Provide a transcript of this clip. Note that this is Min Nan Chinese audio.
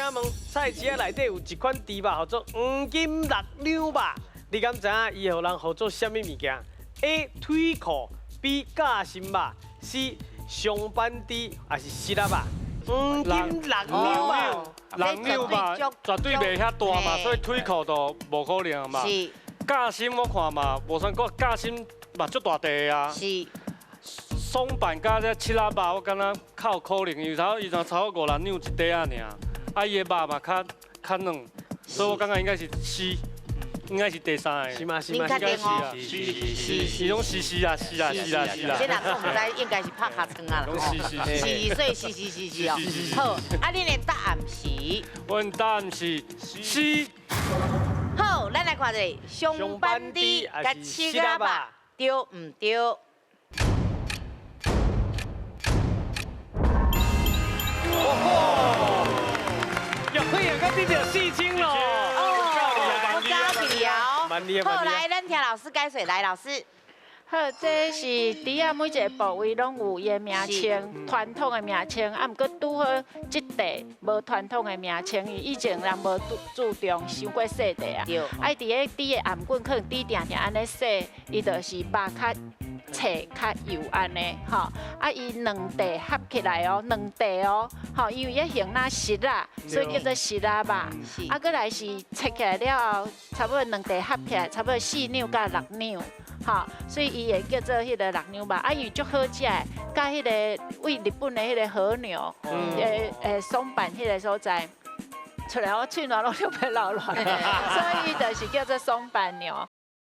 請問，菜市仔內底有一款豬肉，號做黃金六兩肉，你敢知影伊予人號做啥物物件？A 腿褲，B 夾心肉，C 松板豬，抑是爍仔肉？黃金六兩肉，六兩肉絕對袂遐大嘛，所以腿褲就無可能嘛。夾心我看嘛，無算講夾心嘛足大塊的啊。爽板佮這爍仔肉，我感覺較有可能，因為頭伊就差不多五六兩一塊仔爾，啊伊的肉嘛較較軟，所以我感覺應該是 C，應該是第三個。是嗎？是嗎？恁確定哦？是是，伊攏是是啊，是啊，是啊，是啊。這若講毋知，應該是拍尻川啊啦。攏是是是，所以是是是是哦。好，啊，恁的答案是？阮答案是 C。好，咱來看一下，松板豬佮爍仔肉，對毋對？哦，有會員佮得著4000咯。哦，我加起哦。好，來，咱聽老師解說，來，老師。好，這是豬仔每一个部位攏有伊的名稱，傳統的名稱，啊，毋過拄好這塊無傳統的名稱，伊以前人無注注重傷過細塊啊。啊，伊佇咧豬的頷頸可能豬定定按呢洗，伊就是肉較脆較幼按呢，吼。啊，伊兩塊合起來哦，兩塊哦，吼，因為伊形若爍仔，所以叫做爍仔肉。啊，閣來是切起來了後，差不多兩塊合起來，差不多4兩佮6兩。吼，所以伊會叫做彼个六兩肉，啊，伊足好食的，佮彼个佇日本的彼个和牛，松阪彼个所在，出來我喙瀾攏著欲流落來，所以伊就是叫做松阪牛。